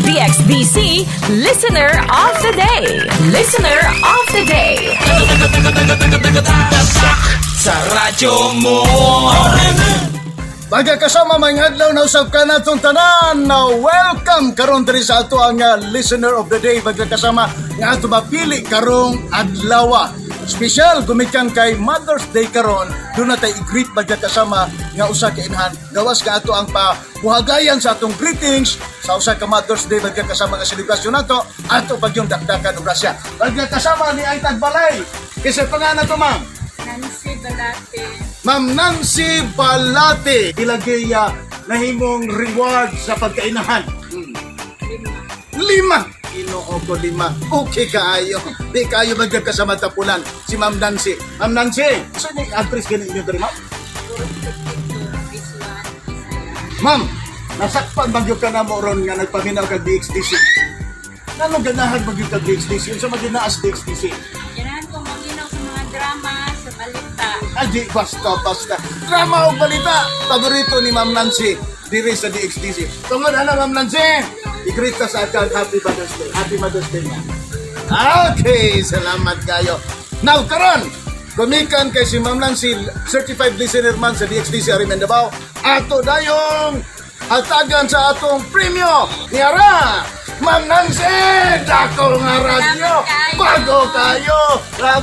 DXDC Listener of the Day. Listener of the Day. Sa radyo mo. Baga kasama, may adlaw na usab ka natong tanan na welcome karon diri sa ato ang listener of the day, baga kasama, nga ato mapili karong adlaw. Special gumikan kay Mother's Day karon, duna tay i-greet, baga kasama, nga usa ka inahan gawas ka ato ang pabuhagayan sa atong greetings sa usa ka Mother's Day, baga kasama, nga selebrasyon nato, ato pagyong dakdakan og grasya. Baga kasama, ni ay tagbalay. Kinsa pangalan to, ma'am? Nancy Balate. Ma'am Nancy Balate, ilagay nahimong reward sa pagkainahan. Lima. Lima. Ginoo ko, lima. Okay kaayo. Di kayo magkakasama tapulan si Ma'am Nancy. Ma'am Nancy, so ni address gani inyo diri, ma'am? Purok 52, Phase 1, Bisaya. Ma'am, nasakpan ba gyud ka na mo ron nga nagpaminaw kag DXDC? Nganong ganahan ba gyud kag DXDC? Unsa man gyud naa sa DXDC? Ganahan ko maminaw sa mga drama, sa balita. Adi, basta, basta. Drama o balita. Paborito ni Ma'am Nancy diri sa DXDC. Tungod ana, Ma'am Nancy, i-greet ta sa akang Happy Mother's Day. Happy Mother's Day nga. Okay, salamat kayo. Now, karon, gumikan kay si Ma'am Nancy, certified listener man sa DXDC Arimen Davao, ato dayong hatagan sa atong premyo ni Ara. Ma'am Nancy, dako nga radyo. Salamat kayo. Bago kayo.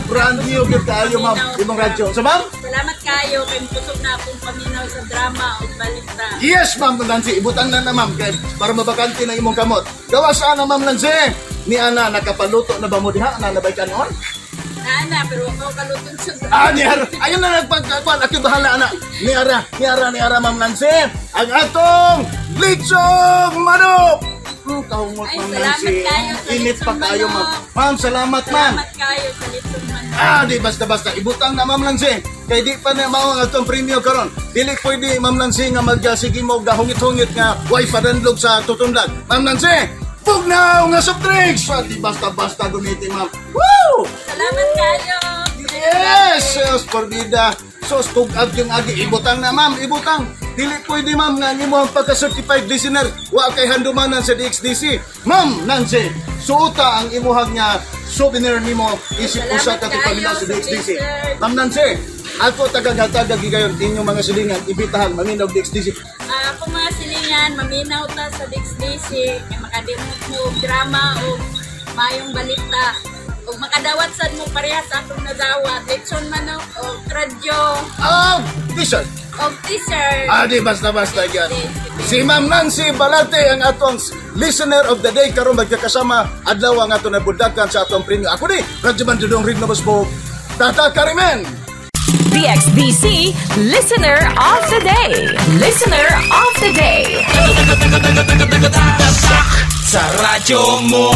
Brand new gyud kayo, ma'am. Imong radyo. So, ma'am? Salamat kayo kay kusog na akong paminaw sa drama o balita. Yes, Ma'am Nancy. Ibutang na na, ma'am. Kay para mabakante na imong kamot. Gawa sa ana, Ma'am Nancy. Ni ana, nakapaluto na ba mo diha? Ana, nabay kanon? Naana, pero ako kalutong sa drama. Ah, ni Ara. Ayun na nagpagkakuan. Ako bahala, ana. Ni Ara, ni Ara, ni Ara, Ma'am Nancy. Ang atong litsong manok. Kahungot, Ay, Ma'am salamat Nancy. kayo sa Init pa litsong kayo, ma'am. manok. Ma'am, salamat, ma'am. Salamat kayo sa litsong manok. Ah, di basta-basta. Ibutang na, Ma'am Nancy. Kay di pa na mao ang atong premyo karon. Dili pwede, Ma'am Nancy, nga magsige mo gahungit-hungit nga way padanlog sa tutunlan. Ma'am Nancy, bugnaw nga soft drinks. Ah, di basta-basta gumiti, ma'am. Woo! Salamat kayo. Yes! Sus, porbida. Sos, tugag yung agi. Ibutang na, ma'am. Ibutang. Dili pwede, ma'am, nga nimo ang pagka-certified listener. Wa kay handumanan sa DXDC. Ma'am Nancy, suota ang imuhang nga souvenir nimo isip usa Salamat ka tupamina kayo sa sa DXDC. t-shirt. Ma'am Nancy, ako tagaghatag gigayon inyong mga silingan, ibitahan maminaw DXDC. Ah, ako mga silingan, maminaw ta sa DXDC, kay makadimot mo og drama o maayong balita. Ug makadawat sad mo parehas sa akong nadawat. Lechon manok o radyo Ah, t-shirt. o t-shirt. Ah, di basta-basta yan. Si Ma'am Nancy Balate ang atong listener of the day karon, magkakasama, adlaw ang atong nabundakan sa atong premyo. Ako ni Radyo Man Dudong Rig po. Tata Karimen. DXDC Listener of the Day. Listener of the Day. Sa radyo mo.